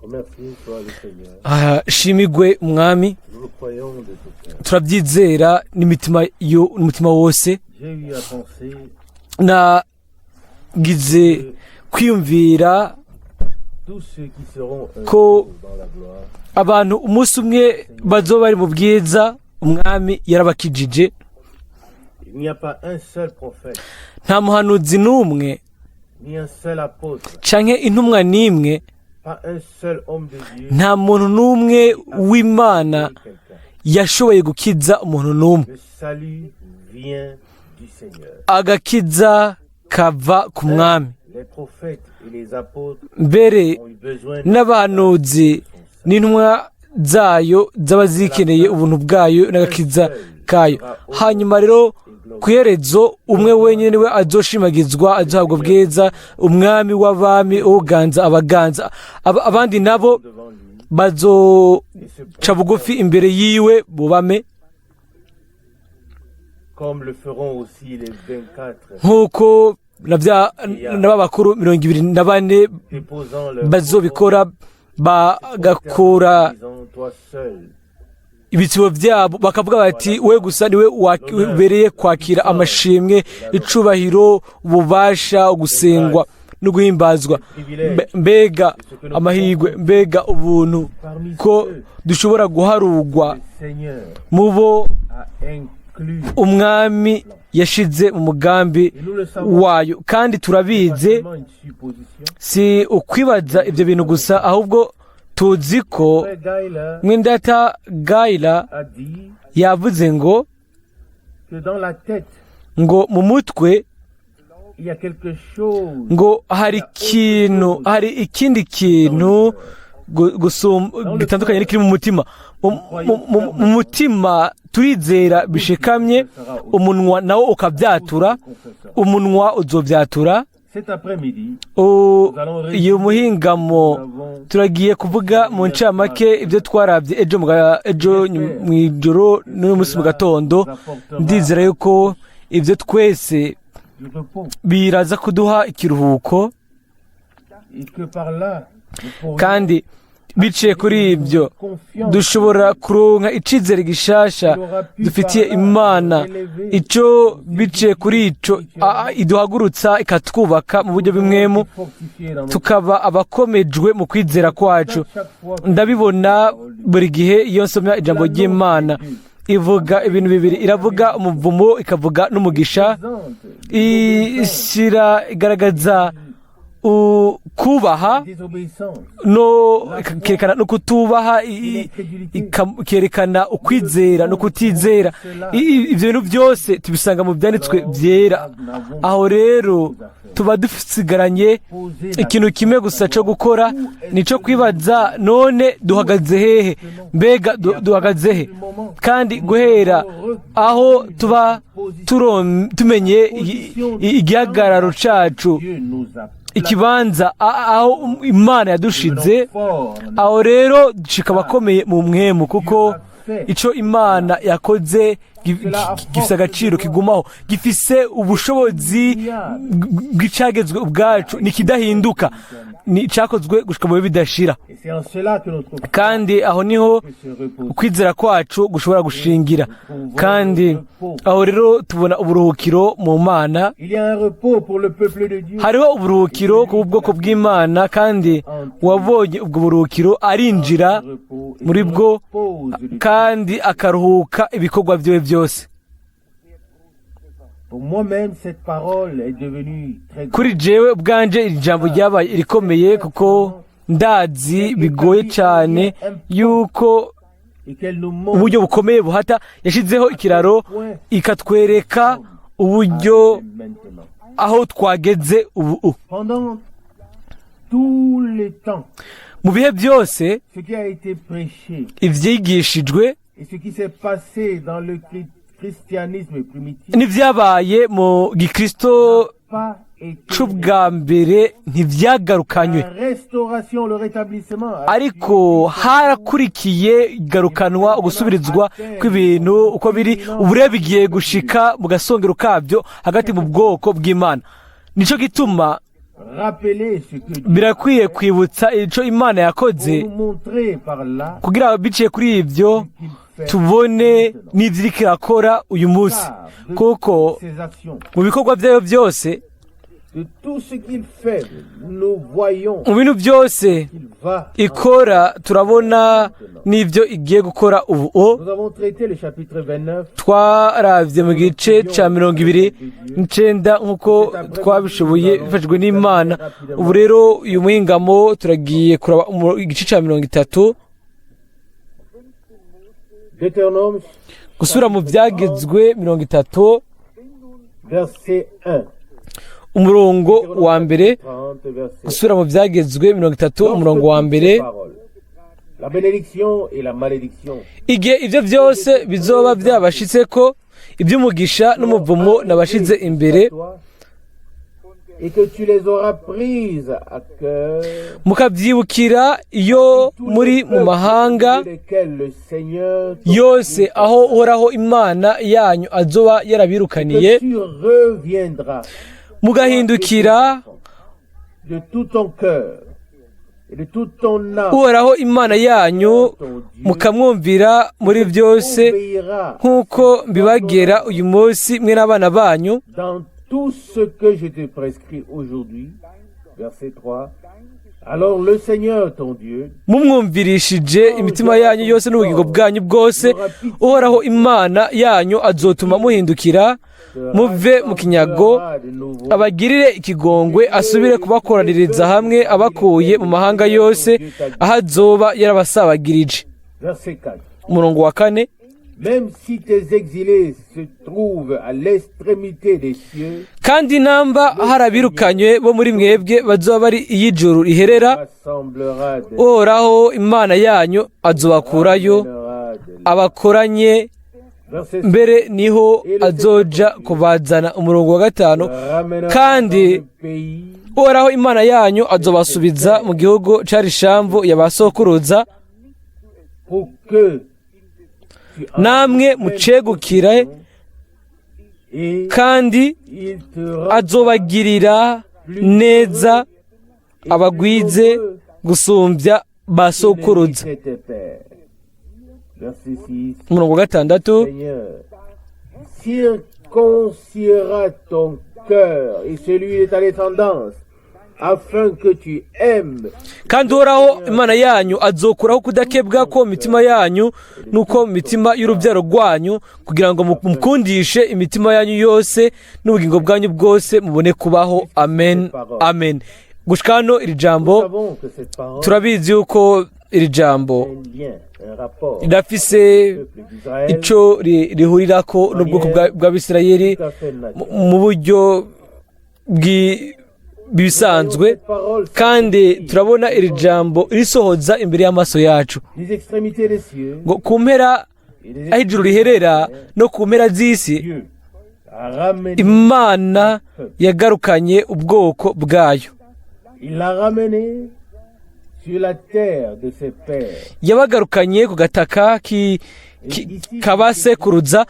Remercié soit le Seigneur. Ah, shimigwe Umwami. Nous le croyons de tout cœur. Turabyizera n'imitima yo n'umutima wose. J'ai eu à penser Nagize kwiyumvira tous ceux qui seront un ko jour dans la gloire abantu umunsi umwe bazoba bari mu bwiza, Umwami yarabakijije. Il n'y a pas un seul prophète, Nta muhanuzi n'umwe ni un seul apôtre, canke intumwa n'imwe, pas un seul homme de Dieu nta muntu n'umwe w'Imana qui quelqu'un. yashoboye gukiza umuntu n'umwe. Le salut vient du Seigneur. Agakiza kava ku Mwami. Les prophètes et les apôtres Mbere ont eu besoin de n'abahanuzi n'intumwa zayo zaba zikeneye ubuntu bwayo n'agakiza kayo. Hanyuma rero ku iherezo umwe wenyine niwe azoshimagizwa, azohabwa ubwiza, Umwami w'abami, uganza abaganza. Abandi nabo devant lui bazoca bugufi imbere yiwe bubame, comme le feront aussi les 24 nk'uko na na ba bakuru 24 déposant leur bazobikora, bagakura disant, toi seul ibitsibo byabo, bakavuga bati: "We gusa niwe ubereye kwakira amashimwe, icubahiro, ububasha, gusengwa no guhimbazwa." Mbega amahirwe, mbega ubuntu parmi ko ceux dushobora guharugwa le Seigneur mu bo a inclus. Umwami yashize mu mugambi Et nous le savons, wayo. Kandi turabizi, c'est pas seulement une supposition. si ukwibaza ibyo bintu gusa, ahubwo tuzi ko Frère Gayla mwendata Gayila a dit yavuze ngo que dans la tête, ngo mu mutwe il y a quelque chose ngo hari ikintu, hari ikindi kintu gitandukanye n'ikiri mu mutima. Mu mutima turizera bishikamye, umunwa nawo ukabyatura, umunwa uzobyatura. Cet après-midi, Uyu muhingamo turagiye kuvuga mu ncamake ibyo twarabye ejo ejo mu ijoro n'uyu munsi mu gatondo. Ndizera yuko ibyo twese du repos biraza kuduha ikiruhuko, et que par là, nous pourrions kandi biciye kuri ibyo confiance dushobora kuronka icizere gishasha dufitiye Imana, icyo biciye kuri ico iduhagurutsa, ikatwubaka mu buryo bimwemu, fortifier dans notre tukaba abakomejwe mu kwizera kwacu. chaque fois que Ndabibona buri gihe iyo nsomya ijambo ry'Imana. Ivuga ibintu bibiri: iravuga umuvumo, ikavuga n'umugisha. présente Ishyira igaragaza kubaha désobéissance, no ikerekana no kutubaha, ikerekana ukwizera no kutizera. Ibyo bintu byose tubisanga mu Byanditswe Byera. Aho rero tuba dusigaranye poser la ikintu kimwe gusa cyo gukora, nico kwibaza: none duhagaze hehe? Mbega duhagaze he? Kandi guhera aho tuba tumenye igihagararo cacu, Dieu nous a ikibanza aho Imana yadushize, fort aho rero dushika abakomeye mu mwemu, kuko ico Imana yakoze gifise agaciro kigumaho, gifise ubushobozi bw'icagezwe ubwacu, nikidahinduka, ni icakozwe gushika mu bihe bidashira. Et c'est en cela que notre foi Kandi aho niho peut se reposer. ukwizera kwacu gushobora gushingira. Kandi aho rero tubona uburuhukiro mu Mana. Il y a un repos pour le peuple de Dieu. Hariho uburuhukiro ku bwoko bw'Imana, kandi uwabonye ubwo buruhukiro arinjira Repos et muri bwo repose du kandi akaruhuka ibikorwa byiwe byose. Pour moi-même, cette parole est devenue très grande. Kuri jewe ubwanje iri jambo ryabaye irikomeye, kuko ndazi bigoye cyane yuko Et qu'elle nous montre uburyo bukomeye buhata yashyizeho ikiraro, ikatwereka uburyo maintenant. aho twageze ubu. Pendant tous les temps, Mu bihe byose, ce qui a été prêché ibyigishijwe et ce qui s'est passé dans le christianisme primitif n'ibyabaye mu gikristo pas été c'ubwa mbere ntibyagarukanywe. la restauration, le rétablissement. Ariko harakurikiye igarukanwa, ugusubirizwa kw'ibintu uko biri. Ubu rero bigiye gushika mu gasongero kabyo hagati mu bwoko bw'Imana. Nico gituma Rappeler ce que Dieu Birakwiye kwibutsa ico Imana yakoze, pour nous montrer par là kugira biciye kuri ibyo qu'il fait tubone n'ivyo iriko irakora uyu munsi, part de kuko ses actions, mu bikorwa vyayo byose, de tout ce qu'il fait, nous voyons mu bintu byose qu'il va. ikora, turabona n'ibyo igiye gukora ubu o. Nous avons traité le chapitre 29 Twaravye mu gice ca 29 nk'uko twabishoboye bifashijwe n'Imana. Ubu rero uyu muhingamo turagiye kuraba igice ca 30. Deutéronome, Gusubira mu Byagezwe 30, verset 1. umurongo wa mbere. 30, verset Gusubira mu Byagezwe 30, umurongo wa mbere. La bénédiction et la malédiction Igihe ibyo byose bizoba byabashitse ko iby'umugisha n'umuvumo nabashize imbere, toi, et que tu les auras prises à cœur, mukabyibukira iyo muri mu mahanga lesquels le Seigneur ton yose Dieu aho Uhoraho Imana yanyu azoba yarabirukaniye, que tu reviendras mugahindukira de tout ton cœur et de toute ton âme, Uhoraho Imana yanyu, ton Dieu, mukamwumvira muri byose, obéiras nk'uko mbibagera uyu munsi, mwe n'abana banyu, dans tout ce que je te prescris aujourd'hui. Verset 3. Alors le Seigneur ton Dieu mumwumvirishije imitima yanyu yose n'ubugingo bwanyu bwose, Uhoraho Imana yanyu azotuma muhindukira te muve mu kinyago, rassemblera de nouveau abagirire ikigongwe, asubire kubakoraniriza hamwe abakuye mu mahanga yose aho azoba yarabasabagirije. Verset 4. Umurongo wa kane. Même si tes exilés se trouvent à l'extrémité des cieux, Kandi namba hari abirukanywe bo muri mwebwe bazoba bari iy'ijuru riherera, rassemblera de Uhoraho Imana yanyu azobakurayo, ramènera de là. abakoranye, Verset 5. mbere niho azoja kubazana. Umurongo wa gatanu. Ramènera Kandi dans le pays Uhoraho Imana yanyu azobasubiza mu gihugu cari ishamvu ya ba sokuruza, pour que tu en namwe prennes mucegukire, et kandi il te rendra azobagirira neza, plus abagwize heureux gusumbya ba que sokuruza. n'étaient tes pères. Verset 6. Umurongo wa gatandatu. Seigneur, circoncira ton cœur et celui de ta descendance, afin que tu aimes Kandi Uhoraho Imana yanyu azokuraho kudakebwa ko mu mitima yanyu n'uko mu mitima y'urubyaro rwanyu, kugira ngo mukundishe imitima yanyu yose n'ubugingo bwanyu bwose, mubone kubaho. Amen, amen. Gushika hano iri Nous jambo, savons que cette parole turabizi yuko iri jambo a un lien, un rapport rirafise au peuple d'Israël ico rihurirako n'ubwoko bw'Abisirayeli tout à fait naturel. mu buryo bw'ibisanzwe, Cette parole kandi turabona iri jambo risohoza imbere y'amaso yacu, des extrémités des cieux ngo ku mpera et des aho ijuru riherera no ku mpera z'isi, Dieu a ramené, Imana yagarukanye ubwoko bwayo. Il l'a ramené sur la terre de ses pères. Yabagarukanye ku gataka kabasekuruza.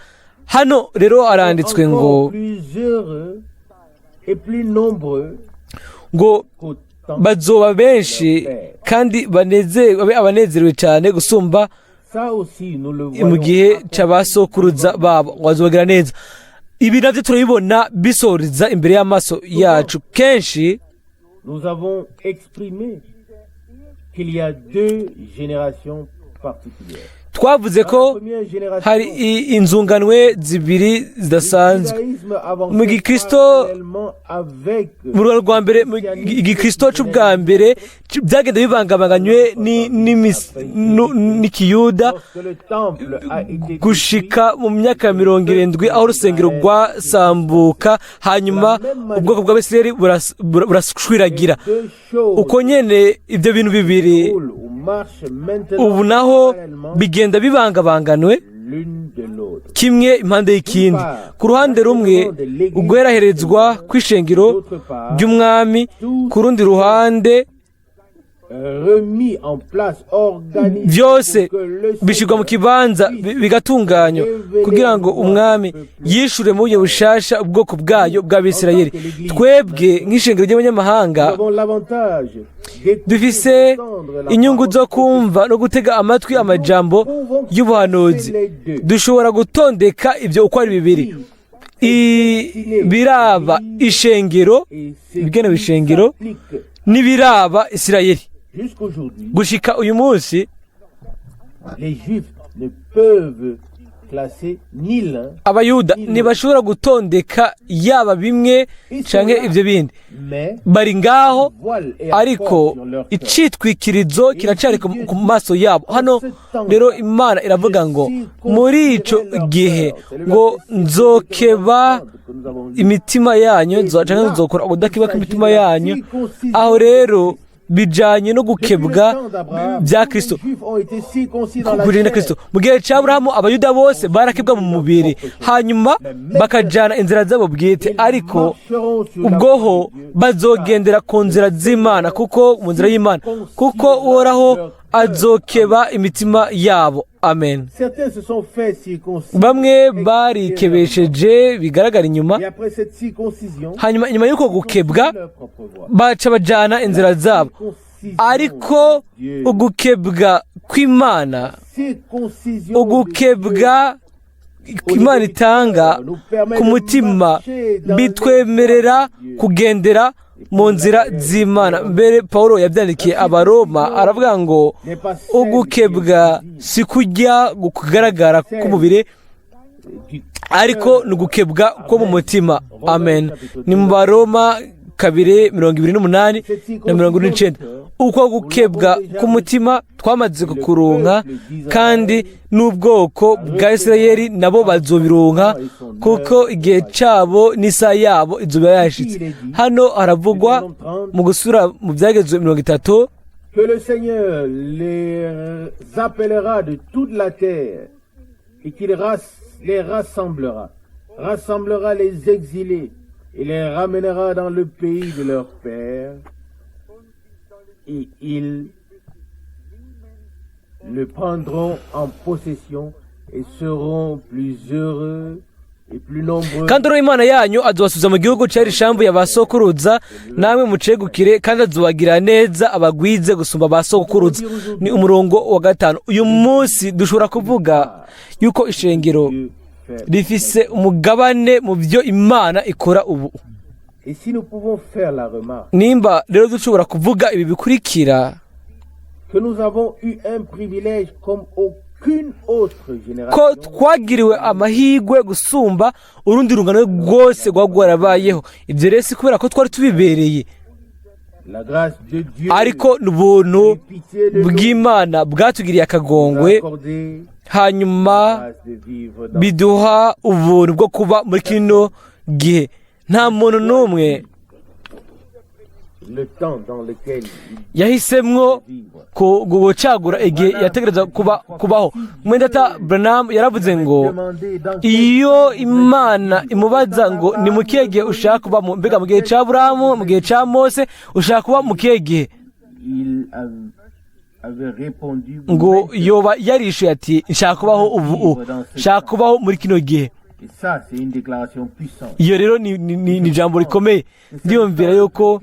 Hano rero haranditswe ngo Encore plus heureux et plus nombreux ngo qu'au temps. bazoba benshi kandi babe abanezerewe cyane gusumba Ça aussi, nous le voyons. mu gihe cy'abasokuruza babo, ngo bazobagira neza. Ibi nabyo turabibona bisohoreza imbere y'amaso yacu kenshi. Nous avons exprimé qu'il y a deux générations particulières. Twavuze Dans ko la première génération, hari inzunganwe zibiri zidasanzwe. le judaïsme avançait Mu gikristo, parallèlement avec mu rwanda rwa mbere, mu gikristo cy'ubwa mbere, byagenda bivangavanganywe n'ikiyuda lorsque le temple a été gushika mu myaka ya 70, aho urusengero rwasambuka, hanyuma ubwoko bw'Abisirayeli burashwiragira. deux choses Uko nyene ibyo bintu bibiri roulent ou marchent maintenant ubu naho parallèlement bigenda bibangabanganwe, l'une de l'autre. kimwe impande y'ikindi. Ku ruhande rumwe, uguheraherezwa kw'ishengero D'autre part, ry'Umwami; ku rundi ruhande, Remis en place, organisé Byose pour que le bishyirwa mu Seigneur kibanza, bigatunganywa kugira ngo Umwami yishure mu buryo bushasha ubwoko bwayo bw'Abisirayeli. Twebwe nk'ishengero ry'abanyamahanga Nous avons l'avantage d'écouter, dufise d'entendre la inyungu parole zo kumva no gutega amatwi amajambo y'ubuhanuzi. Dushobora gutondeka ibyo uko ari bibiri, biraba ishengero, et ce ibigenewe qui ishengero, s'applique n'ibiraba Isirayeli. Jusqu'aujourd'hui, Gushika uyu munsi, les Juifs ne peuvent classer ni l'un, Abayuda ntibashobora gutondeka yaba bimwe canke ibyo bindi. Mais Bari ngaho, voile est ariko encore sur leur cœur. icitwikirizo kiracari ku maso yabo. Hano rero Imana iravuga ngo muri ico gihe ngo nzokeba imitima yanyu, canke nzokora ukudakebwa kw'imitima yanyu. Aho rero bijanye no gukebwa bya Kristo, kurinda Kristo. Mu gihe cya Aburahamu, Abayuda bose barakebwa mu mubiri, hanyuma bakajana inzira zabo bwite, ariko ubwoho bazogendera ku nzira z'Imana, kuko mu nzira y'Imana, kuko Uhoraho azokeba imitima yabo. Amen. Certains se sont fait circoncis. Bamwe barikebesheje bigaragara inyuma, Et après cette circoncision, hanyuma inyuma y'uko gukebwa leur propre voie. baca bajana inzira zabo. Circoncision Ariko de Dieu. ugukebwa kw'Imana, Circoncision de ugukebwa Imana itanga ku mutima, bitwemerera kugendera mu nzira z'Imana. Mbere Paul yabyandikiye Abaroma, aravuga ngo n'est pas celle ugukebwa si kujya kugaragara k'umubiri, du ariko ni ugukebwa ko mu mutima. Amen. Ni mu Baroma 2:28 na 49. Uko gukebwa k'umutima twamaze kukuronka, kandi n'ubwoko bwa Isirayeli nabo bazobironka, kuko igihe cyabo n'isaha yabo izoba yashitse. Hano haravugwa mu gusura mu Byagezwe 30 que le Seigneur les appellera de toute la terre et qu'il les rassemblera, rassemblera les exilés et les ramènera dans le pays de leur père, et ils le prendront en possession et seront plus heureux et plus nombreux. Kandi Uhoraho Imana yanyu azobasubiza mu gihugu cyari ishambu ya ba sokuruza, namwe mucegukire, kandi azobagira neza, abagwize gusumba ba sokuruza. Ni umurongo wa 5. Uyu munsi dushobora kuvuga yuko ishengero Dieu fait. rifise umugabane mu byo Imana ikora ubu. Et si nous pouvons faire la remarque Nimba rero dushobora kuvuga ibi bikurikira, que nous avons eu un privilège comme aucune autre ko génération, twagiriwe amahirwe gusumba urundi rungano rwose rwaba rwarabayeho, ibyo rero si kubera ko twari tubibereye, la grâce de Dieu, ariko ni ubuntu pitié de nous, bw'Imana bwatugiriye akagongwe, nous a accordé hanyuma la grâce de vivre dans biduha ubuntu bwo kuba muri kino gihe. Nta muntu n'umwe le temps dans lequel il yahisemwo vivre. Gucagura igihe yategereza kubaho. Mwendata Branham yaravuze ngo Demandez dans quel iyo Imana imubaza ngo ni mu kihe gihe ushaka kuba, mbega mu gihe cya Aburahamu, mu gihe cya Mose, ushaka kuba mu kihe gihe, il avait répondu ngo yoba yarishuye ati: "Nshaka kubaho ubu, nshaka kubaho muri kino gihe." Et ça, c'est une déclaration puissante. Iyo rero ni ijambo rikomeye. Ndiyumvira yuko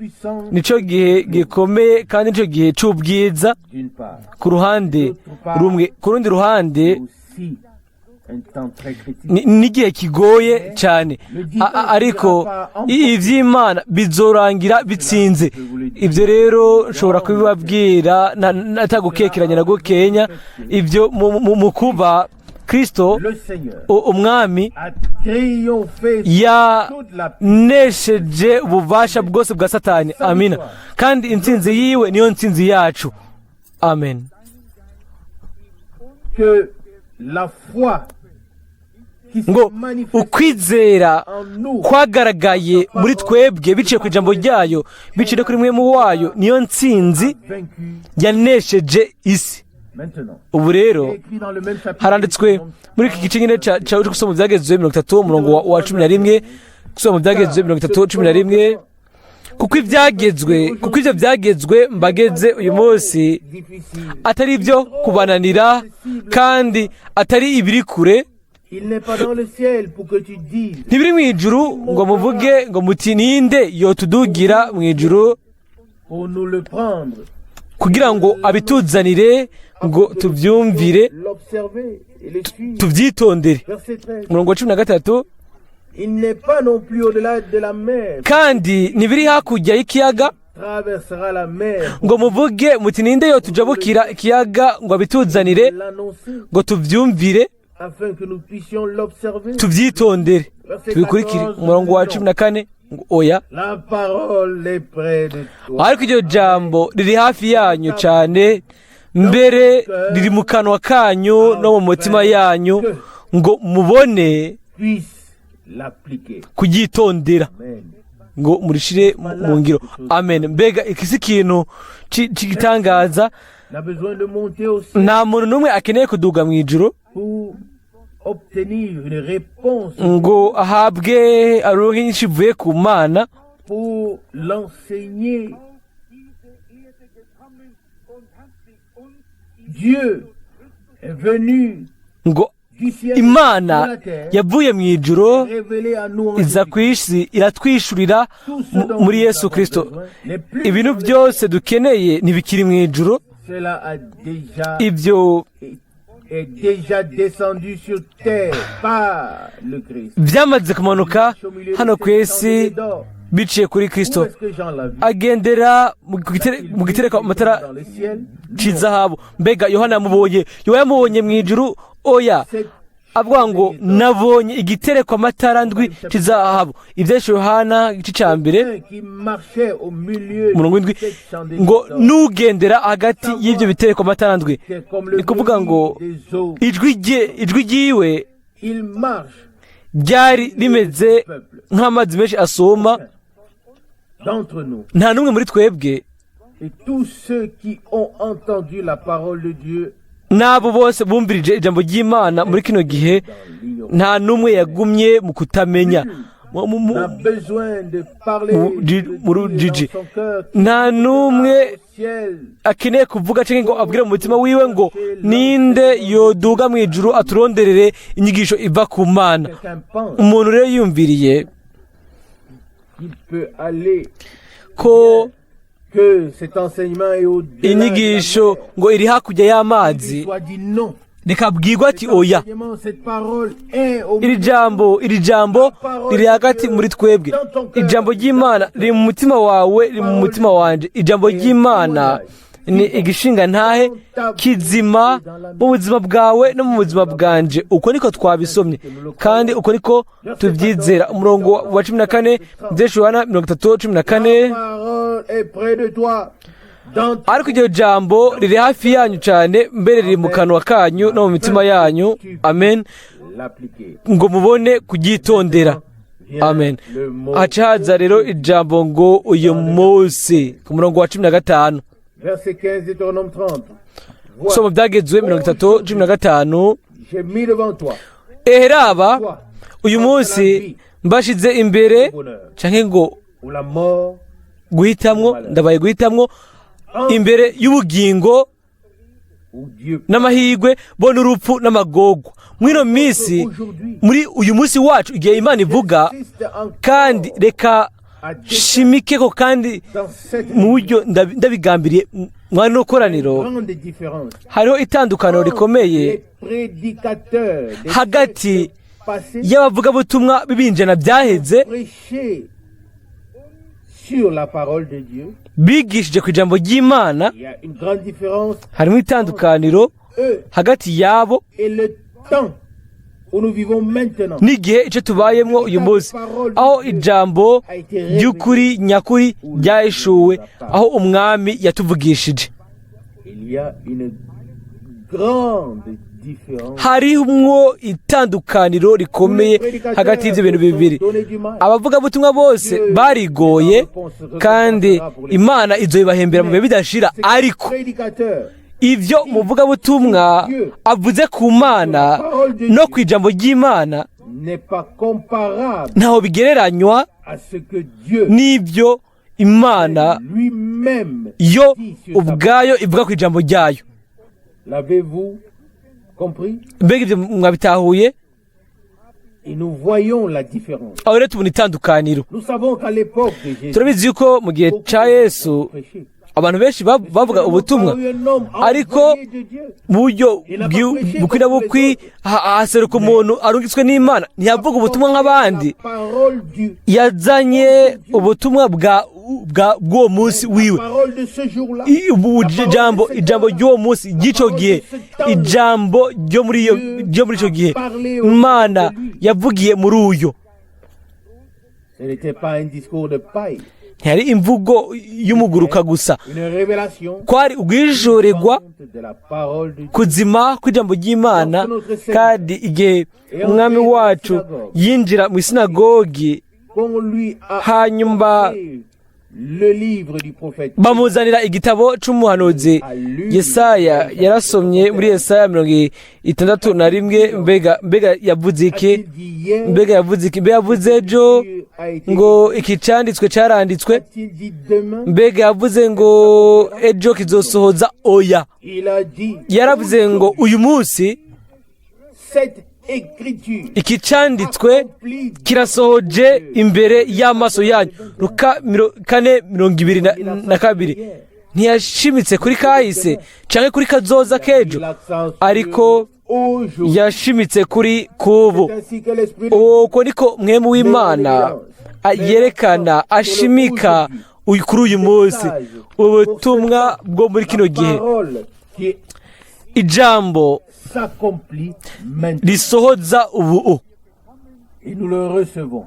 nico gihe gikomeye kandi nico gihe c'ubwiza D'une part, ku ruhande rumwe. Ku rundi ruhande, aussi un temps très critique. N'igihe kigoye cyane. Ariko iby'Imana bizorangira bitsinze. Ibyo rero nshobora kubibabwira natagukekeranya na gukenya. Ibyo mu kuba Kristo Le Seigneur Umwami a triomphé toute la yanesheje ububasha bwose bwa Satani. Amina. Kandi intsinzi yiwe niyo ntsinzi yacu. Amen. Que la foi qui Ngo s'est manifestée ukwizera en nous kwagaragaye muri twebwe biciye ku ijambo ryayo, biciye no kuri mwe mu wayo, niyo ntsinzi vaincu yanesheje isi. maintenant. Ubu rero Écrit dans le même chapitre. haranditswe muri iki gice nyine cya gusoma mu Byagezwe 30, umurongo wa 11. Gusoma mu Byagezwe 30, 11. Kuko ibyo byagezwe mbageze uyu munsi Difficile. atari ibyo kubananira kandi atari ibiri kure. Il n'est pas dans le ciel pour que tu dises Ntibiri mu ijuru ngo muvuge ngo muti: "Ninde yotudugira mu ijuru pour nous le prendre, kugira ngo abituzanire ngo tubyumvire, l'observer et le suivre." tubyitondere?" Verset 13. Umurongo wa 13. Il n'est pas non plus au-delà de la mer, Kandi ntibiri hakurya y'ikiyaga traversera la mer ngo muvuge muti: "Ninde yotujabukira ikiyaga ngo abituzanire pour l'annoncer, ngo tubyumvire, afin que nous puissions l'observer." tubyitondere, Verset tubikurikire?" 14, Umurongo wa non. 14 ngo: "Oya." La parole est près de toi. Ariko iryo jambo riri hafi yanyu cyane, mbere riri mu kanwa kanyu no mu mutima yanyu, ngo mubone Puisse l'appliquer. kuryitondera, Amen. ngo murishire mu ngiro. Amen. Mbega iki si ikintu c'igitangaza? N'a besoin de monter au ciel Nta muntu n'umwe akeneye kuduga mu ijuru pour obtenir une réponse, ngo ahabwe, aronke inyishu ivuye ku Mana. pour l'enseigner. Dieu est venu Ngo du ciel Imana sur la terre, yavuye mu ijuru révélé à nous en iza ku Jésus-Christ. isi, iratwishurira Tout ce dont muri nous Yesu avons Kristo. besoin n'est plus Ibintu dans le byose dukeneye ntibikiri mu ijuru. Cela a déjà Ibyo est déjà descendu sur terre par le Christ. byamaze kumanuka Au milieu de hano ces ku isi chandeliers d'or. biciye kuri Où Kristo. est-ce que Jean l'a vu? Agendera mu gitereko amatara Dans le ciel? c'izahabu. Mbega Yohana yamubonye, yoba yamubonye mu ijuru? Oya. Cette Avuga ngo: "Nabonye igitereko amatara ndwi c'izahabu." Ibyahishuriwe Yohana, igice ca mbere, un qui marchait au milieu umurongo w'indwi, de cette chandelier ngo d'or. nugendera hagati y'ibyo bitereko amatara ndwi. C'est comme le Ni kuvuga ngo bruit des eaux. ijwi rye, ijwi ryiwe Il marche ryari rimeze peuple. nk'amazi menshi asoma. D'entre nous Nta n'umwe muri twebwe et tous ceux qui ont entendu la parole de Dieu n'abo bose bumvirije ijambo ry'Imana muri kino gihe, dans l'ignorance. nta n'umwe yagumye mu kutamenya, N'a besoin de parler de mu Dieu rujiji. dans son cœur Nta n'umwe au ciel. akeneye kuvuga cyangwa ngo abwire mu mutima wiwe ngo: "Ninde yoduga mu ijuru aturonderere inyigisho iva ku Mana?" Quelqu'un pense Umuntu rero yiyumviriye qu'il peut aller, ko que cet enseignement est au-delà de la inyigisho mer. ngo iri hakurya y'amazi, Il soit dit non. reka abwirwe ati: "Oya." Enseignement, cette parole est au Iri jambo riri hagati muri twebwe. Ijambo ry'Imana riri mu mutima wawe, riri mu mutima wanje. Ijambo ry'Imana ni igishinga ntahe kizima mu buzima bwawe no mu buzima bwanje. Uko niko twabisomye kandi uko niko tubyizera. Umurongo wa 14, Yohana 30:14. La parole est près de toi. Dans Ariko iryo jambo riri hafi yanyu cyane, mbere riri mu kanwa kanyu no mu mitima yanyu, amen, l'appliquer. ngo mubone kuryitondera. Vient Amen. le mot. Haca haza rero ijambo ngo "uyu munsi" ku murongo wa 15. Verset 15, Deutéronome 30. Vois, Soma Byagezwe 30:15. j'ai mis devant toi, Eheraba, toi, uyu munsi mbashize imbere le bonheur canke ngo ou la mort, guhitamwo, ndabaye guhitamwo imbere y'ubugingo où Dieu n'amahirwe, bo n'urupfu n'amagorwa. Muri ino minsi, aujourd'hui muri uyu munsi wacu, igihe Imana ivuga, insiste encore kandi reka à déclarer shimikeko kandi dans cette mu buryo ndabigambiriye mwana koraniro, grande différence hariho itandukaniro rikomeye les prédicateurs des hagati siècles passés y'abavugabutumwa b'ibinjana byaheze prêchaient sur la parole de Dieu. bigishije ku ijambo ry'Imana. Il y a une grande différence Harimo itandukaniro eux hagati yabo et le temps où nous vivons maintenant. n'igihe icyo tubayemo uyu munsi, aho ijambo ry'ukuri nyakuri ryahishuwe, aho Umwami yatuvugishije. Il y a une grande différence. Harimwo itandukaniro rikomeye hagati y'ibyo bintu bibiri. Abavugabutumwa bose barigoye, kandi Imana izoyibahembera mu bihe bidashira, ariko Prédicateur ibyo muvugabutumwa avuze ku Mana no ku ijambo ry'Imana n'est pas comparable ntaho bigereranywa à ce que Dieu n'ibyo Imana lui-même yo dit sur sa ubwayo ivuga ku ijambo ryayo. L'avez-vous compris? Mbega ibyo mwabitahuye? Et nous voyons la différence. Aho rero tubona itandukaniro. Nous savons qu'à l'époque de Jésus, Turabizi yuko mu gihe beaucoup cya Yesu prêché. abantu benshi bavuga ubutumwa, ariko mu buryo bukwi na bukwi haseruka umuntu arungitswe n'Imana, ntiyavuga ubutumwa nk'abandi. La parole du Yazanye ubutumwa bw'uwo munsi wiwe. La parole de ce jour-là. Ijambo ry'uwo munsi, ry'icyo gihe, ijambo ryo muri icyo gihe Imana yavugiye muri uyo. Ce n'était pas un discours de paille, Ntiyari imvugo y'umuguruka gusa, une révélation kwari ubwishoregwa de la parole de Dieu. kuzima kw'ijambo ry'Imana. Kandi igihe umwami wacu yinjira mu isinagogi, Qu'on lui a hanyuma apporté le livre du prophète. bamuzanira igitabo c'umuhanuzi Yesaya, yarasomye muri Yesaya 61. Mbega yavuze iki? A-t-il dit hier, Mbega yavuze iki? Mbega yavuze ejo a été ngo iki canditswe caranditswe? A-t-il dit demain? Mbega yavuze ngo ejo kizosohoza? Oya. Il a dit Yaravuze ngo uyu munsi cette écriture iki canditswe accomplie kirasohoje imbere y'amaso yanyu. Luka 4:22. Ntiyashimitse kuri kahise canke kuri kazoza k'ejo, l'accent sur ariko aujourd'hui. yashimitse kuri kubu. C'est ainsi que l'Esprit de Uko niko mwemu w'Imana yerekana, ashimika kuri uyu munsi ubutumwa bwo muri kino gihe, parole qui ijambo s'accomplit maintenant. risohoza ubu. Et nous le recevons.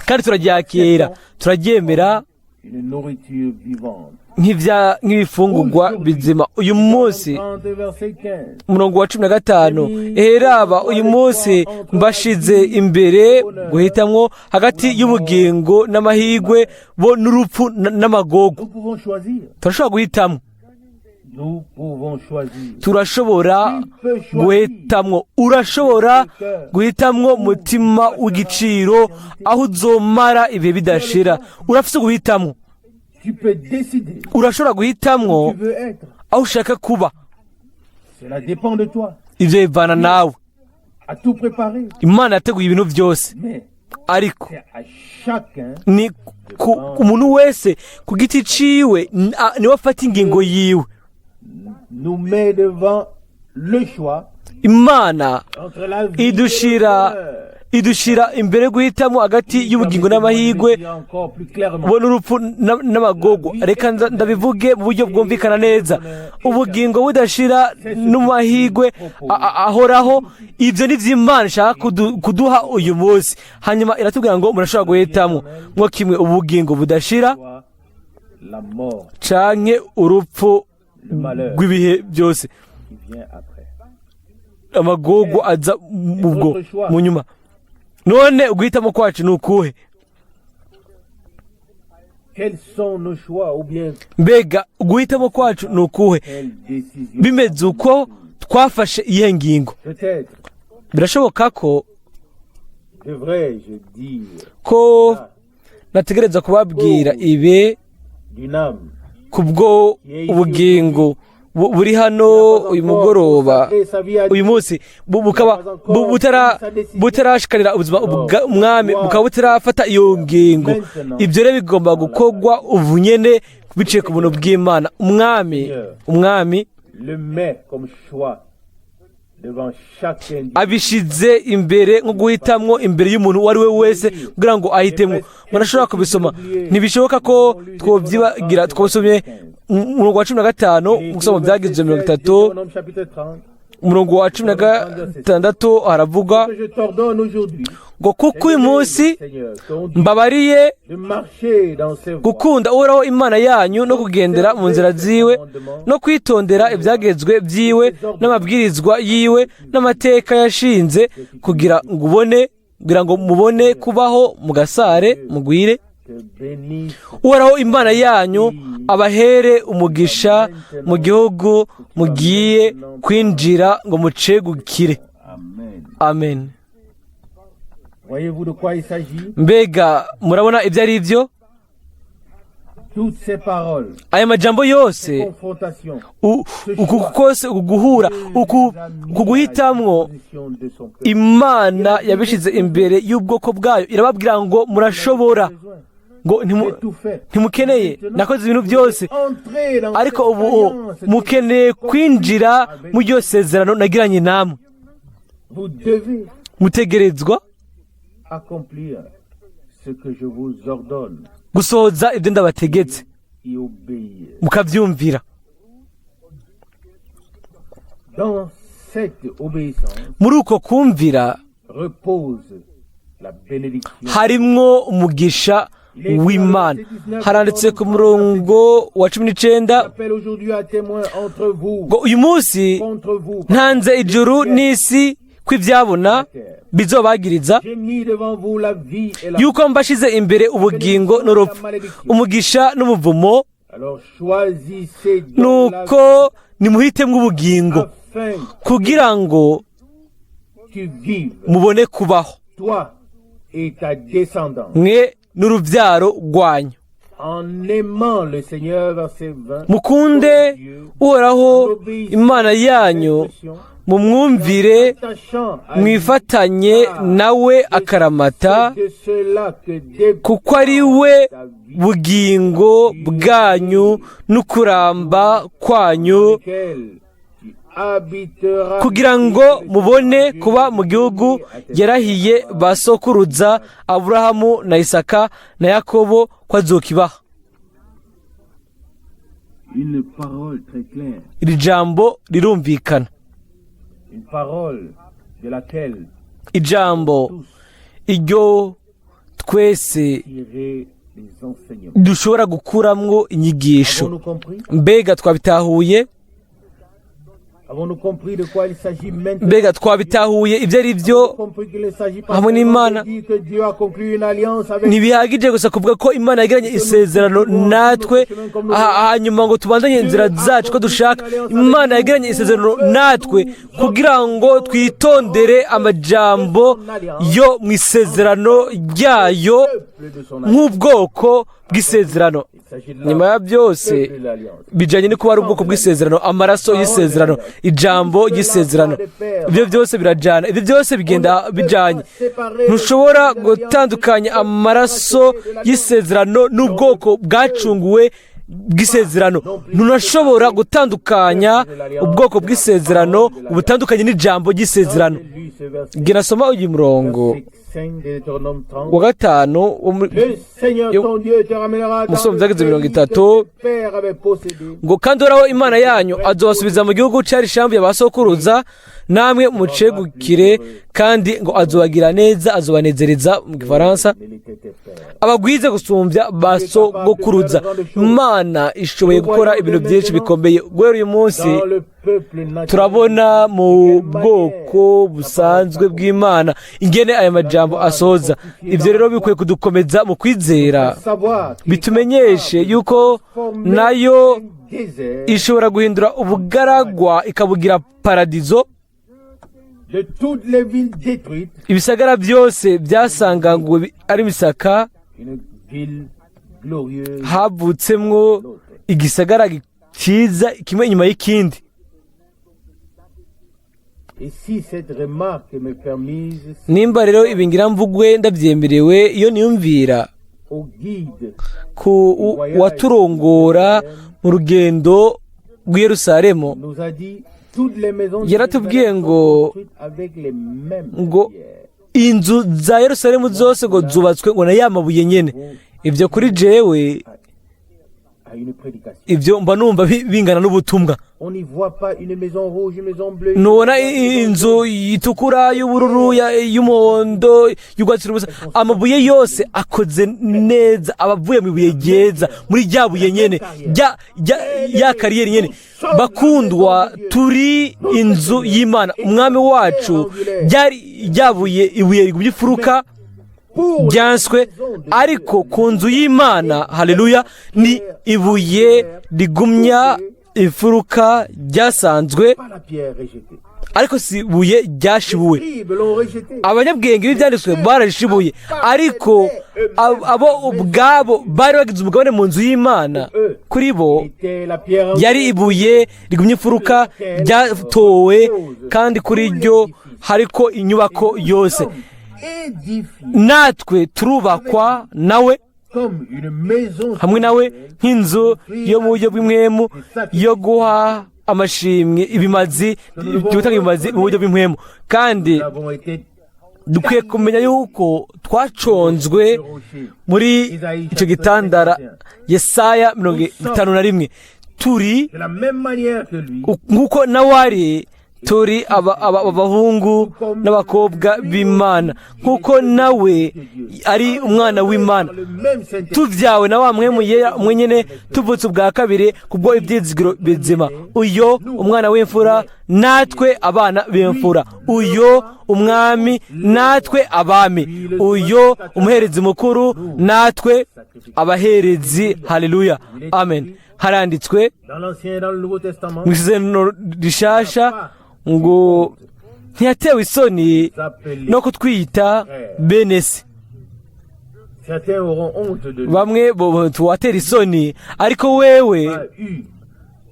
Kandi turaryakira, turaryemera Une nourriture vivante. nk'ibifungurwa bizima uyu munsi. 30, verset 15. Umurongo wa 15: "Eheraba uyu munsi mbashize imbere guhitamwo hagati y'ubugingo n'amahirwe bo n'urupfu n'amagogo." Nous pouvons choisir. Turashobora guhitamwo. Nous pouvons choisir. Turashobora guhitamwo. Urashobora guhitamwo, mutima w'igiciro, aho uzomara ibihe bidashira. Urafise guhitamwo. Tu peux décider Urashobora guhitamwo où tu veux être. aho ushaka kuba. Cela dépend de toi. Ibyo bivana nawe. À tout préparer. Imana yateguye ibintu byose, Mais ariko c'est à chacun ni ku umuntu wese ku giti ciwe, niwe afata ingingo yiwe. Nous met devant le choix Imana entre la vie et le idushira bonheur. idushira imbere yo guhitamo hagati y'ubugingo n'amahirwe Dire encore plus clairement. bo n'urupfu n'amagogo. Reka ndabivuge mu buryo bwumvikana neza: ubugingo budashira n'amahirwe ahoraho, ibyo ni byo Imana ishaka kuduha uyu munsi. Hanyuma iratubwira ngo murashobora guhitamo mwo kimwe: ubugingo budashira Soit la mort, canke urupfu le malheur rw'ibihe byose, qui vient après. amagogo aza ubwo mu nyuma. None uguhitamo kwacu ni ukuhe? Quels sont nos choix ou bien Mbega uguhitamo kwacu ni ukuhe? quelle décision? Bimeze uko, twafashe iyihe ngingo? Peut-être Birashoboka ko devrais-je dire ko nategereza kubabwira ibi d'une âme kubwo ubugingo buri hano uyu mugoroba, uyu munsi, bukaba butarashikanira ubuzima umwami, bukaba butarafata iyo ngingo. Ibyo rero bigomba gukorwa ubu nyene biciye ku buntu bw'Imana. Umwami le met comme choix devant chaque individu. abishize imbere nko guhitamwo imbere y'umuntu uwo ari we wese kugira ngo ahitemwo. Murashobora kubisoma, ntibishoboka ko twobyibagira. Twasomye umurongo wa 15 mu gusoma Byagizwe 30, Deutéronome chapitre 30. umurongo wa 16, haravuga Que je t'ordonne aujourd'hui, ngo: "Kuko uyu munsi Seigneur, ton Dieu, mbabariye de marcher dans ses voies, gukunda Uhoraho Imana yanyu no kugendera mu nzira ziwe no kwitondera ibyagezwe byiwe n'amabwirizwa yiwe n'amateka yashinze, kugira ngo ubone, kugira ngo mubone kubaho mugasare mugwire, te bénisse Uhoraho Imana yanyu abahere umugisha mu gihugu mugiye kwinjira ngo mucegukire." Amen. Amen. Voyez-vous de quoi il s'agit? Mbega murabona ibyo ari byo? Toutes ces paroles, Aya majambo yose, confrontation, uku kose, uku guhura, uku guhitamwo, position de son peuple. Imana yabishyize imbere y'ubwoko bwayo, irababwira ngo murashobora, ngo J'ai tout fait. ntimukeneye, nakoze ibintu byose. Entrez dans Ariko cette ubu alliance. mukeneye kwinjira muri iryo sezerano nagiranye namwe. Vous devez Mutegerezwa accomplir ce que je vous ordonne gusohoza ibyo ndabategetse, y obéir. mukabyumvira. Dans cette obéissance Muri uko kumvira repose la bénédiction. harimwo umugisha w'Imana. Haranditse ku murongo wa 19 J'appelle aujourd'hui à témoin entre vous, ngo uyu munsi contre vous, ntanze ijuru n'isi ko ibyabona bizobagiriza J'ai mis devant vous la vie et la yuko mbashize imbere ubugingo n'urupfu, umugisha n'umuvumo. Alors choisissez donc la vie Nuko nimuhitemwo ubugingo, afin kugira ngo que tu vives, mubone kubaho, toi et ta descendance, mwe n'urubyaro rwanyu, en aimant le Seigneur, verset 20, mukunde Uhoraho Imana yanyu, mumwumvire, attachant à lui, mwifatanye nawe akaramata, c'est de cela que dépend kuko ari we ta vie, bugingo bwanyu n'ukuramba kwanyu, lequel tu habiteras, kugira ngo mubone kuba mu gihugu yarahiye ba sokuruza Aburahamu na Isaka na Yakobo ko azokibaha. Une parole très claire, Iri jambo rirumvikana, une parole de laquelle ijambo tous iryo twese tirer les enseignements. dushobora gukuramwo inyigisho. Avons-nous compris? Mbega twabitahuye? Avons-nous compris de quoi il s'agit maintenant? Mbega twabitahuye ibyo ari byo? Avons-nous compris qu'il ne s'agit pas Hamwe seulement n'Imana. de dire que Dieu a conclu une alliance avec Ntibihagije gusa kuvuga ko Imana yagiranye isezerano natwe, hanyuma ngo tubandanye inzira zacu ko dushaka. Imana yagiranye isezerano natwe kugira ngo twitondere amajambo yo mu isezerano ryayo peuple de son alliance. nk'ubwoko bw'isezerano. Il s'agit de la Nyuma ya byose, peuple de l'alliance. bijyanye no kuba ari ubwoko bw'isezerano, amaraso y'isezerano, ijambo ry'isezerano, ibyo byose birajyana, ibyo byose bigenda bijyanye. Ntushobora gutandukanya amaraso y'isezerano n'ubwoko bwacunguwe bw'isezerano. Ntunashobora gutandukanya ubwoko bw'isezerano ubutandukanye n'ijambo ry'isezerano. J'ai lu ce verset, Ngira soma uyu murongo verset 5 de Deutéronome 30. wa 5 wo muri Le Seigneur ton Dieu te ramènera dans Musoma le Byageze pays mirongo que itatu. tes pères avaient possédé. Ngo kandi Uhoraho Imana yanyu azobasubiza mu gihugu cyari ishambu ya ba sokuruza, namwe mucegukire, kandi ngo azobagira neza, azobanezereza mu Gifaransa, Ne l'étaient tes pères. abagwize gusumbya ba sogokuruza. Imana ishoboye gukora ibintu byinshi bikomeye. Guhera uyu munsi, Dans le peuple naturel, turabona mu bwoko busanzwe bw'Imana ingene aya majambo asohoza. Ibyo rero bikwiye kudukomeza mu kwizera, savoir qu'il est bitumenyeshe capable yuko de transformer nayo un désert, ishobora guhindura ubugaragwa ikabugira paradizo, de toutes les villes détruites, ibisagara byose byasanganguwe ari imisaka, une ville glorieuse. havutsemwo igisagara cyiza kimwe inyuma y'ikindi. Et si cette remarque m'est permise Nimba rero ibi ngira mvugwe ndabyemerewe, iyo niyumvira au guide ku waturongora mu rugendo rw'i Yerusalemu, nous a dit toutes les maisons de yaratubwiye Jérusalem ngo sont construites avec les mêmes ngo pierres. inzu za Yerusalemu zose ngo zubatswe ngo na ya mabuye nyene. Ibyo kuri jewe, À une prédication. ibyo mba numva bingana n'ubutumwa. On n'y voit pas une maison rouge, une maison bleue. une Ntubona maison inzu itukura, y'ubururu, y'umuhondo, y'urwatsi rubisi. Amabuye yose akoze neza, aba avuye mu ibuye ryeza, muri rya buye nyene, ya carrière nyene. Bakundwa, turi inzu y'Imana. Umwami wacu ryari ryabuye, ibuye rigumye imfuruka Pour ryanswe, ariko ku nzu y'Imana, haleluya, ni ibuye rigumya imfuruka ryasanzwe, pas la pierre rejetée. Ariko si ibuye ryashibuwe. Les scribes l'ont rejeté. Abanyabwenge b'ibyanditswe bararishibuye, ariko abo ubwabo bari bagize umugabane mu nzu y'Imana, kuri bo Était la pierre yari ibuye rigumye imfuruka ryatowe, kandi kuri ryo hariko inyubako yose. Édifiée Natwe turubakwa nawe comme une maison hamwe nawe nk'inzu yo mu buryo bw'impwemu yo guha amashimwe ibimazi, gutanga ibimazi mu buryo bw'impwemu. Kandi Nous avons été dukwiye kumenya yuko twaconzwe rocher. muri icyo gitandara. Yesaya 51, turi De la même manière que lui, nk'uko nawe ari, turi abahungu n'abakobwa b'Imana, nk'uko nawe ari umwana w'Imana, par le même Saint-Esprit, tubyawe na wa Mpwemu Yera mwenyene, tuvutse ubwa kabiri kubwo ibyizigiro bizima. Uyo umwana w'imfura, natwe abana b'imfura. Uyo umwami, natwe abami. Uyo umuherezi mukuru, natwe abaherezi. Haleluya, amen. Haranditswe dans l'Ancien et dans le Nouveau Testament, mu Isezerano Rishasha ngo ntiyatewe isoni appelés. no kutwita bene se. Certains auront honte de nous, Bamwe bo tuwatera isoni, ariko wewe pas eu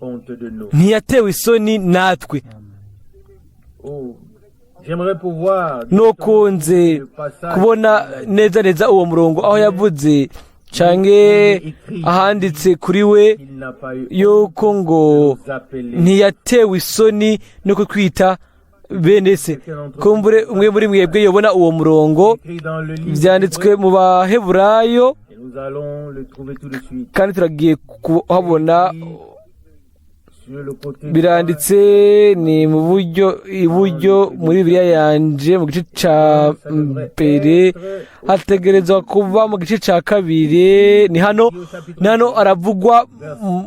honte de nous. ntiyatewe isoni natwe. Oh, j'aimerais pouvoir Nukunze kubona neza neza uwo murongo aho yavuze canke ahanditse kuri we il n'a pas eu yuko ngo nous appeler. ntiyatewe isoni no kutwita bene se. Kumbure umwe muri mwebwe yobona uwo murongo. Écrit dans le livre Byanditswe mu Baheburayo, et nous allons le trouver tout de suite. kandi turagiye kuhabona. Sur le côté Biranditse ni mu buryo iburyo muri Bibiliya yanje, mu gice ca mbere, hategerezwa kuba mu gice ca kabiri. Ni hano, ni hano aravugwa mu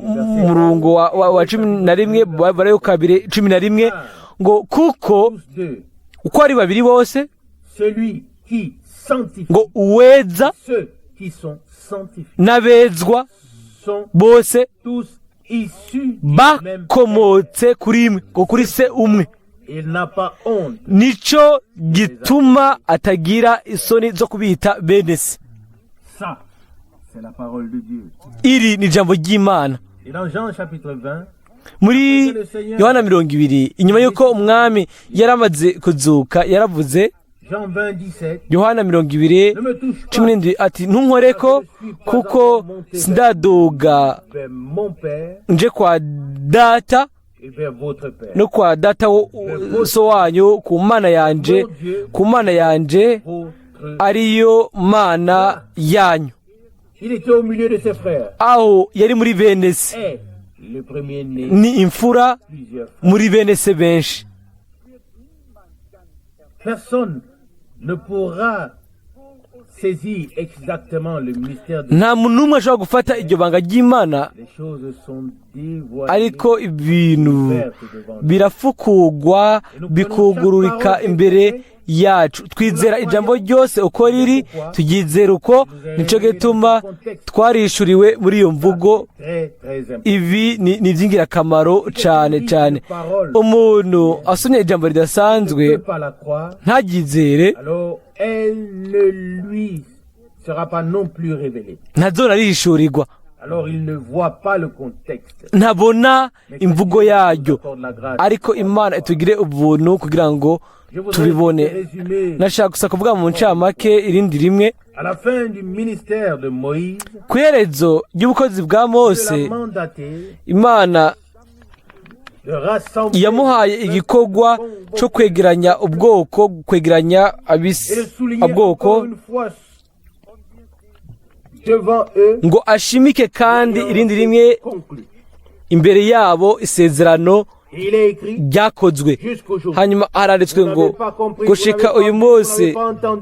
murongo wa 11, barayo 2:11, ngo kuko tous deux, uko ari babiri bose, celui qui sanctifie, ngo uweza ceux qui sont sanctifiés n'abezwa sont bose tous issus du même Père. bakomotse kuri imwe, ngo kuri se umwe. Il n'a pas honte. Nico gituma atagira isoni zo kubita bene se. Ça, c'est la parole de Dieu. Iri ni ijambo ry'Imana. Et dans Jean chapitre 20, Muri Yohana 20, inyuma y'uko Umwami yaramaze kuzuka, yaravuze, Jean 20, 17, Yohana 20 ne me touche pas 17, ati: "Ntunkoreko, kuko sindaduga vers mon Père nje kwa Data et vers votre Père. no kwa Data so wanyu, ku Mana yanje, ku Mana yanje Votre... ariyo Mana yanyu." Il était au milieu de ses frères. Aho yari muri bene se. Est le premier-né Ni imfura plusieurs frères. muri bene se benshi. Personne ne pourra saisir exactement le mystère de Nta muntu n'umwe ashobora gufata iryo banga ry'Imana, Les choses sont dévoilées, ariko ibintu ouvertes devant nous. birafukugwa, bikugururika imbere yacu. Twizera ijambo ryose uko riri, turyizera uko. Nicyo gituma twarishuriwe muri iyo mvugo. Très, très important. Ibi ni iby'ingirakamaro cyane cyane. Umuntu asomye ijambo ridasanzwe Ne peut pas la croire, ntaryizere, alors elle ne lui sera pas non plus révélée. ntazona arihishurirwa. Alors il ne voit pas le contexte. Ntabona imvugo yaryo. Accorde la grâce. Ariko Imana itugire ubuntu kugira ngo Je voudrais tubibone. résumer Nashaka gusa kuvuga mu ncamake irindi rimwe. à la fin du ministère de Moïse, Ku iherezo ry'ubukozi bwa Mose, Dieu l'a mandaté Imana de rassembler yamuhaye igikorwa cyo kwegeranya ubwoko, kwegeranya et de abisi souligner ubwoko, encore une fois devant eux ngo ashimike kandi irindi rimwe conclu. imbere yabo isezerano Il est écrit ryakozwe. jusqu'aujourd'hui. Hanyuma haranditswe ngo gushika uyu munsi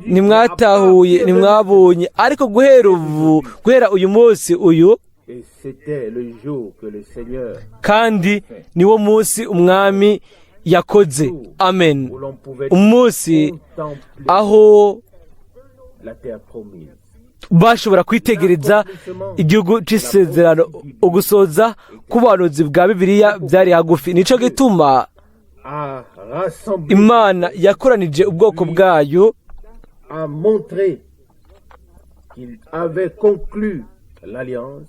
ntimwatahuye, ntimwabonye, ariko guhera ubu, guhera uyu munsi uyu. Et c'était le jour que le Seigneur, Kandi niwo munsi Umwami yakoze. Amen. où l'on pouvait Umunsi contempler aho la terre promise. bashobora kwitegereza igihugu c'isezerano. Ugusoza k'ubuhanuzi bwa Bibiliya byari hagufi, nico gituma a rassemblé, Imana yakoranije ubwoko bwayo, a montré qu'il avait conclu l'alliance.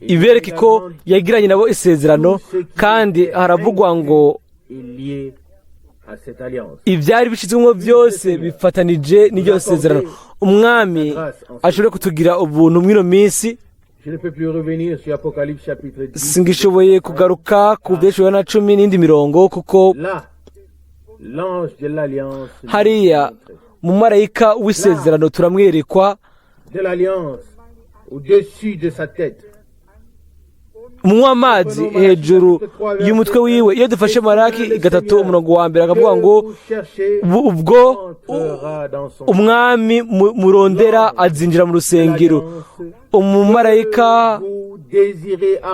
Et ibereke ko yagiranye nabo isezerano, kandi haravugwa ngo est lié à cette alliance. Ibyari bishyizwemo byose bifatanije n'iryo sezerano. Umwami ashobora kutugira ubuntu mw'ino minsi. Je ne peux plus revenir sur Apocalypse chapitre 10. Singishoboye kugaruka ku byeshuwe na 10 n'indi mirongo, kuko Là, l'ange de l'alliance nous hariya montre. Mumarayika w'isezerano turamwerekwa. De l'alliance au-dessus de sa tête. Umunywa amazi hejuru y'umutwe wiwe. Iyo dufashe Maraki 3 umurongo wa mbere, akavuga ngo ubwo umwami murondera azinjira mu rusengero, umumarayika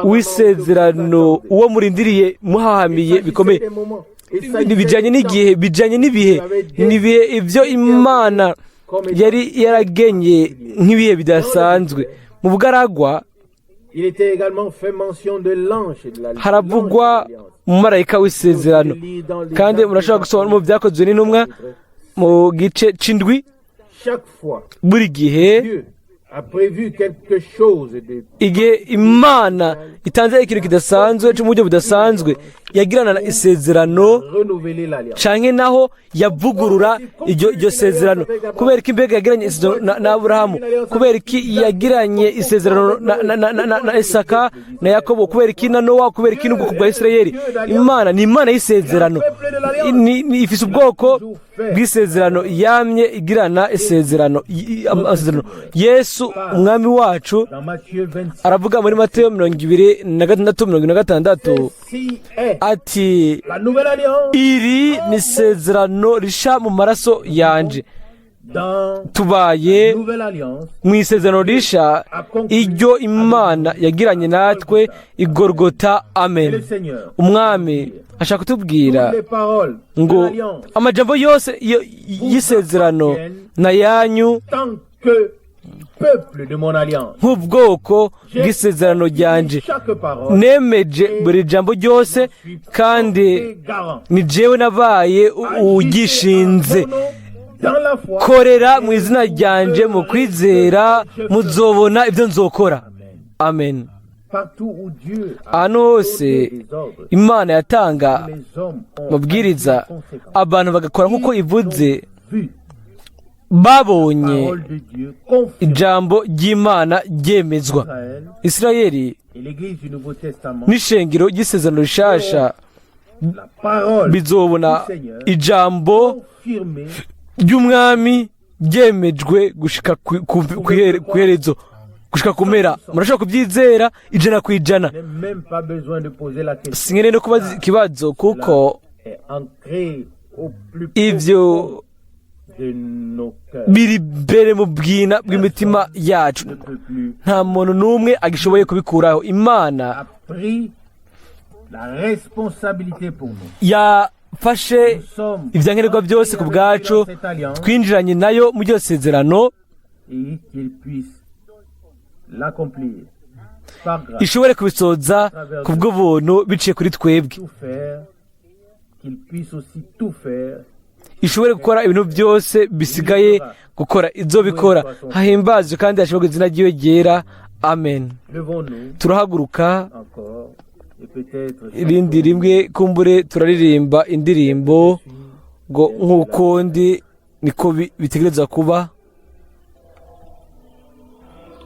w'isezerano uwo murindiriye muhahamiye bikomeye. Bijyanye n'igihe, bijyanye n'ibihe, n'ibihe ibyo Imana yari yaragenye nk'ibihe bidasanzwe mu bugaragwa. Il était également fait mention de l'ange de la Haravugwa umumarayika w'isezerano, kandi murashobora gusoma no mu Byakozwe n'Intumwa mu gice c'indwi. Chaque fois, Buri gihe Dieu a prévu quelque chose de igihe Imana itanze ikintu kidasanzwe cyo mu buryo budasanzwe, yagirana isezerano renouveler l'alliance. Canke naho yavugurura iryo sezerano. Kubera ko imbega yagiranye isezerano na Aburahamu, kubera iki yagiranye isezerano na Isaka na Yakobo, kubera iki na Nowa, kubera iki n'ubwoko bwa Isirayeli. Imana ni Imana y'isezerano. Ifise ubwoko bw'isezerano, yamye igirana isezerano, amasezerano. Yesu umwami wacu Dans Matthieu 26, aravuga muri Mateyo 26, 46 ceci est ati: la nouvelle alliance "Iri ni isezerano risha mu maraso yanje." Dans Tubaye la nouvelle alliance mu isezerano risha, iryo Imana yagiranye natwe igorogota. Et Amen. le Seigneur, Umwami ashaka kutubwira toutes les paroles de ngo l'alliance, amajambo yose y'isezerano na yanyu tant que peuple de mon alliance. Nk'ubwoko bw'isezerano ryanje, Chaque parole, nemeje buri jambo ryose, kandi garant. ni jewe nabaye ugishinze. Dans la foi. Korera mu izina ryanje mu kwizera, muzobona ibyo nzokora. Amen. Partout où Dieu a Ahantu hose donné des ordres, Imana yatanga les hommes ont amabwiriza, agi conséquent. abantu bagakora nk'uko ivuze, Vu babonye parole de Dieu confirme ijambo ry'Imana ryemezwa. Israël Isirayeli et l'Église du Nouveau Testament, n'ishengero ry'isezerano rishasha la parole bizobona du Seigneur ijambo confirmée ry'umwami ryemejwe gushika ku iherezo, gushika ku mpera. Murashobora kubyizera 100%. N'est même pas besoin de poser la question. Sinkeneye no kubaza ikibazo, kuko Est ancré au plus ivyo profond de nos cœurs. Biri mbere mu bwina bw'imitima yacu. Ne peut plus Nta muntu n'umwe agishoboye kubikuraho. Imana a pris la responsabilité pour nous. Yafashe Nous sommes ibyankenerwa byose ku bwacu. cette alliance Twinjiranye nayo muri iryo sezerano, et qu'il puisse l'accomplir par grâce, ishobore kubisoza ku bw'ubuntu biciye kuri twebwe, tout faire, qu'il puisse aussi tout faire. Ishobore gukora ibintu byose bisigaye gukora, izobikora. Hahimbazwe kandi hashobora izina ry'iwe ryera. Amen. Levons-nous Turahaguruka encore et peut-être irindi rimwe, kumbure turaririmba indirimbo ngo "Nk'uko ndi niko bitegerezwa kuba".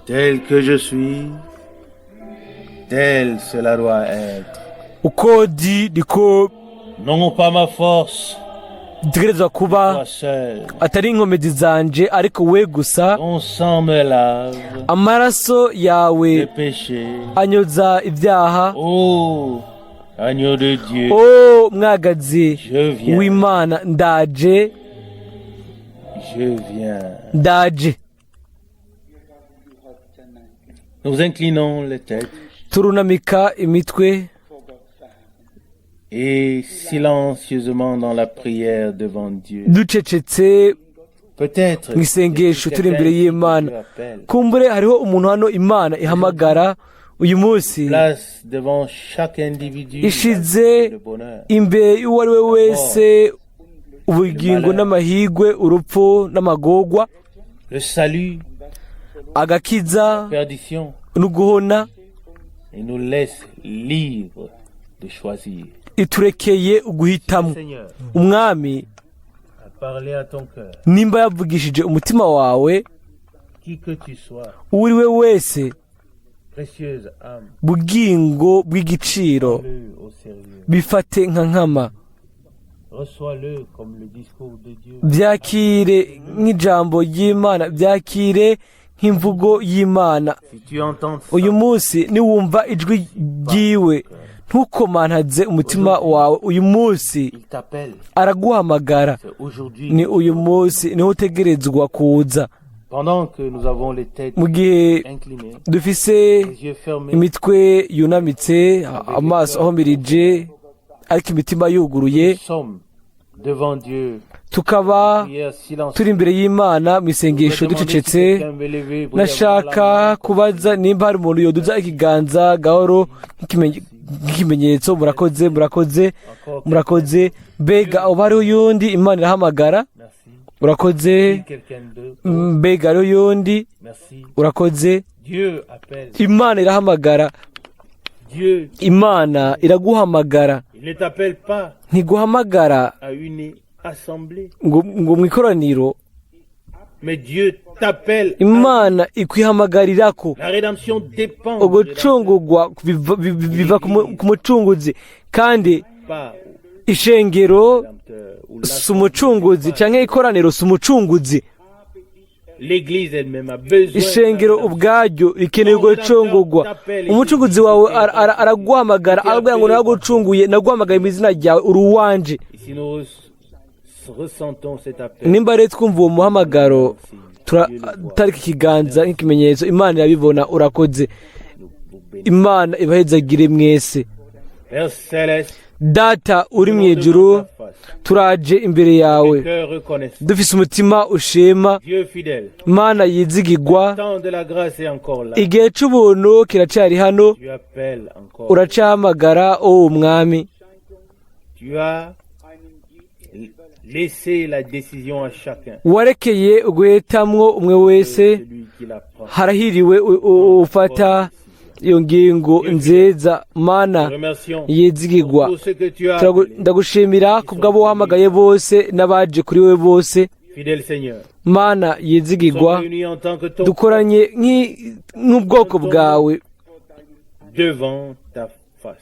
Tel que je suis, tel cela doit être. Uko ndi niko Non pas ma force, bitegerezwa kuba, toi seul. Atari inkomezi zanje, ariko we gusa. Ton sang me lave Amaraso yawe des péchés. anyoza ibyaha. Ô agneau de Dieu, O mwagazi je viens, w'Imana, ndaje, je viens. ndaje. Nous inclinons les têtes Turunamika imitwe et silencieusement dans la prière devant Dieu. Ducecetse Peut-être mu isengesho turi imbere y'Imana. Dieu appelle. Kumbure hariho umuntu hano Imana ihamagara. Uyu munsi Place devant chaque individu ishize le bonheur, imbere y'uwo ari we wese ubugingo n'amahigwe, urupfu n'amagorwa, le salut, agakiza perdition, n'uguhona, et nous laisse libre de choisir. Iturekeye uguhitamo. Seigneur Umwami a parlé à ton cœur, nimba yavugishije umutima wawe, qui que tu sois, uwo uri we wese, précieuse âme, bugingo bw'igiciro, prends-le au sérieux. Bifate nka nkama. Reçois-le comme le discours de Dieu. Byakire nk'ijambo ry'Imana, byakire nk'imvugo y'Imana. Si tu entends ça, Uyu munsi niwumva ijwi ryiwe, ntukomantaze umutima wawe. Uyu munsi il t'appelle. araguhamagara. C'est aujourd'hui. Ni uyu munsi niho utegerezwa kuza. Pendant que nous avons les têtes Mu gihe inclinées, dufise les yeux fermés, imitwe yunamitse, amaso ahomirije, ariko imitima yuguruye, nous sommes devant Dieu. Tukaba Prière silencieuse. Turi imbere y'Imana mu isengesho ducecetse, nashaka kubaza nimba hari umuntu yoduza ikiganza gahoro nk'ikimenyetso. Murakoze, murakoze, murakoze. Mbega uba hariho uyundi? Imana irahamagara. Merci. Urakoze. Quelqu'un d'autre. Mbega hariho uyundi? Merci. Urakoze. Dieu appelle. Imana irahamagara. Dieu, Imana iraguhamagara. Il ne t'appelle pas Ntiguhamagara à une assemblée, ngo mu ikoraniro, mais Dieu t'appelle. Imana ikwihamagarira ko. La rédemption dépend du Ugucungurwa biva ku mucunguzi, kandi pas ishengero au rédempteur ou si umucunguzi, cyangwa ikoraniro si umucunguzi. L'Église elle-même a besoin Ishengero de la rédemption. Ubwaryo rikeneye gucungurwa. Umucunguzi wawe araguhamagara, arabwira ngo nagucunguye, naguhamagaye mu izina ryawe, uri uwanje. Et si nous ressentons cet appel, Nimba rero twumva uwo muhamagaro, turatarika ikiganza nk'ikimenyetso. Imana irabibona. Urakoze. Nous vous bénissons. Imana ibahezagire mwese. Père céleste, Data uri mu ijuru, turaje imbere yawe cœur reconnaissant. Dufise umutima ushima. Dieu fidèle, Mana yizigigwa, temps de la grâce est encore là. Igihe c'ubuntu kiracari hano. Tu appelles encore. Uracahamagara, o Umwami. Tu as laissé la décision à chacun. Warekeye uguhitamwo umwe wese. Celui qui la prend. Harahiriwe ufata iyo ngingo nziza. Mana Remercions yizigigwa, pour ce que tu as appelé. Ndagushimira kubw'abo wahamagaye bose n'abaje kuri we bose. Fidèle Seigneur, Mana nous yizigigwa, sommes réunis en tant que ton dukoranye nk'ubwoko bwawe devant ta face.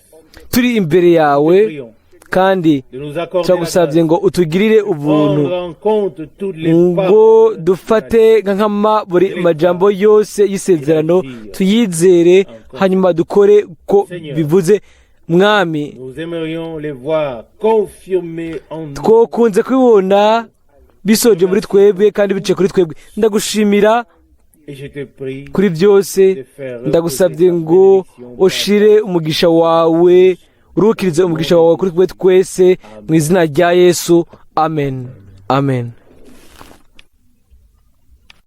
Turi imbere yawe, Prions kandi de nous accorder la turagusabye grâce ngo utugirire ubuntu, prendre en compte toutes les ngo paroles dufate nka nkama buri majambo yose y'isezerano, tuyizere, hanyuma dukore ko bivuze. Mwami, Nous aimerions les voir confirmées en nous. twokunze kubibona bisoje muri twebwe kandi biciye kuri twebwe. Ndagushimira Et je te prie kuri byose. de faire Ndagusabye ngo ushire umugisha wawe, urukirize umugisha wawe kuri twe twese, mu izina rya Yesu. Amen, amen.